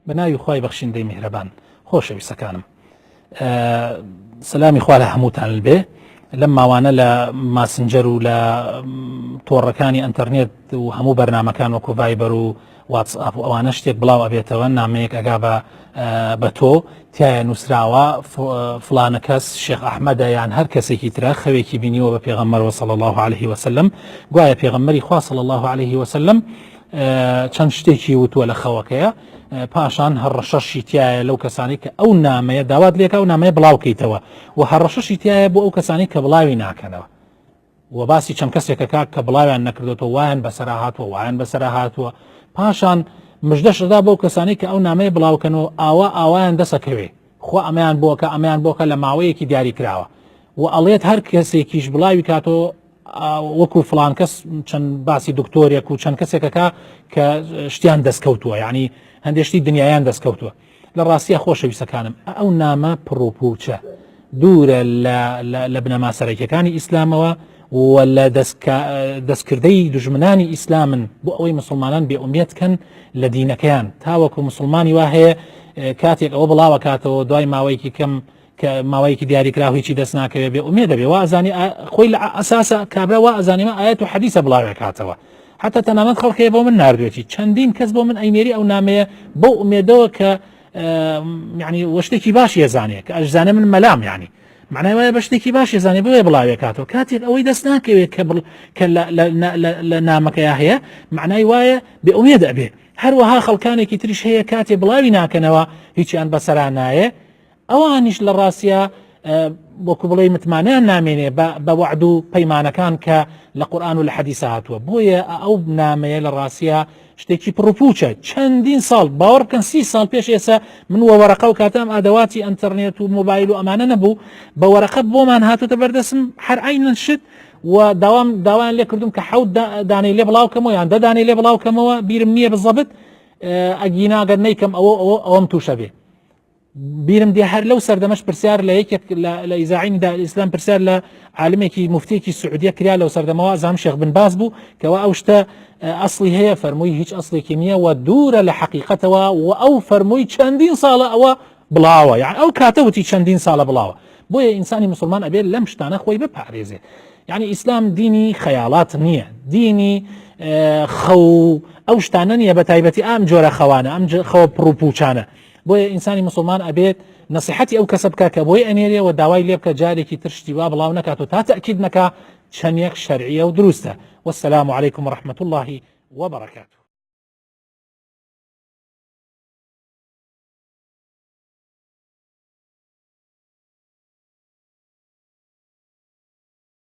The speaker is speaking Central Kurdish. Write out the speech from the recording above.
بە ناوی خوای بەخشندەی میهرەبان. خۆشەویستەکانم سەلامی خوا لە هەمووتان بێ. لەم ماوانە لە ماسنجەر و لە تۆڕەکانی ئەتەرنێت و هەموو بەرنمەکان وەکو ڤایبەر و واتسئاپ و ئەوانە شتێک بڵاو ئەبێتەوە، نامەیەک ئەگا بە بە تۆ تایە نووسراوە فلانە کەس شێخ ئەحمەدە یان هەر کەسێکی ترە خەوێکی بینیوە بە پێغەمبەرەوە صلی الله علیه وسلم، گوایە پێغەمبەری خوا صلی الله علیه وسلم چەند شتێکی وتووە لە خەوەکەیە، پاشان هەڕەشەشی تایە لەو کەسانی کە ئەو نامەیە داوات لێکا و نامەیە بڵاو کەیتەوە و هەڕەشەشی تایە بۆ ئەو کەسانی کە بڵاوی ناکەنەوە و باسی چەند کەسێکەکە کە بڵاویان نەکردوەوە وایان بەسەرا هاتووە وایان بەسەرا هاتووە. پاشان مژدەش دەدا بەو کەسانی کە ئەو نامەیە بڵاوکەنەوە ئاوا ئاوایان دەسەکەوێ، خوا ئەمەیان بۆکە ئەمەیان بۆکە لە ماوەیەکی دیاری کراوە و ئەڵێت هەر کەسێکیش بڵاوی کاتەوە وەکو فلان کەس، چەند باسی دکتۆرێک و چەند کەسێکەکە کە شتیان دەستکەوتووە، یعنی هەندێک شتی دنیایان دەستکەوتووە. لە ڕاستیە خۆشەویستەکانم ئەو نامە پڕوپوچە دوورە لە بنەما سەرەکیەکانی ئیسلامەوە و لە دەستکردەی دژمنانی ئیسلامن بۆ ئەوەی مسلمانان بێ ئومێد کەن لە دینەکەیان. تاوەکو مسلمانی وا هەیە کاتێک ئەوە بڵاوەکاتەوە دوای ماوەیەکی کەم کە ماوەیەکی دیاریکراو هیچی دەست ناکەوێت بێ ئومێد دەبێ، وا ئەزانی خۆی لە ئەساسە کابرا وا ئەزانی ما ئاەت و حەدیسە بڵاوێکاتەوە. حتی تەنانەت خەڵکەیە بۆ من ناردوێتی، چەندین کەس بۆ من ئەینێری ئەو نامەیە بەو ئومێدەوە کە یعنی وە شتێکی باش یەزانێ کە ئەشزانێ من مەلام، یعنی معنای وایە بە شتێکی باش یەزانێ بۆیە بڵاوێکاتەوە. کاتێک ئەوەی دەست ناکەوێت کە بڵ کە لە نامەکەیا هەیە معنای وایە بێ ئومێد ئەبێ. هەروەها خەڵکانێکی تریش هەیە کاتێ بڵاوی ناکەنەوە هیچیان بەسەرا نایە، ئەوانیش لە ڕاستە وەکو بڵێ متمانیان نامێنێ بە وەعد و پەیمانەکان کە لە قورآن و لە حەدیسە هاتووە. بۆیە ئەو نامەیە لە ڕاستە شتێکی پڕوپوچە. چەندین ساڵ، باوەڕ بکەن 30 ساڵ پێش ئێستا من وە وەرەقە و کاتام ئادەواتی ئەتەرنێت و مۆبایل و ئەمانە نەبوو، بە وەرەقە بۆمان هاتوتە بەردەسم هەر عینەن شت و داوام داوایان لێ کردم کە حەوت دانەی لێ بڵاو کەمەوە یان دە دانەی لێ بڵاو کەمەوە، بیرم نییە بزەبت، ئەگینا ئەگەر نەیکەم ئەوە ئەوە ئەوەم تووشە بێ. بیرم دێ هەر لەو سەردەمەش پرسیار لە یەکێک لە ئیزاعی نداء ئیسلام پرسیار لە عالمێکی مفتێکی سعودیە کرا لەو سەردەمەوە، زام شێخ بن باز بوو، کەوا ئەو شتە ئەسڵی هەیە؟ فەرمووی هیچ ئەسڵێکی نییە و دوورە لە حەقیقەتەوە. و ئەو فەرمووی چەندین ساڵە ئەوە بڵاوە، یان ئەو کاتە وتی چەندین ساڵە بڵاوە. بۆیە ئینسانی مسلمان ئەبێت لەم شتانە خۆی بپارێزێت. یعنی ئیسلام دینی خەیاڵات نییە، دینی خەو ئەو شتانە نییە، بە تایبەتی ئەم جۆرە خەوانە، ئەم خەوە پڕوپوچانە. بۆیە ئینسانی مسلمان ئەبێت نصیحەتی ئەو کەسە بکە کە بۆی ئەنێرێ و داوای لێ بکە جارێکی تر شتی وا بڵاو نەکات و تا تەئکید نەکا چەندێک شەرعیە و دروستە. والسلام علیکم ورحمة الله وبرکاته.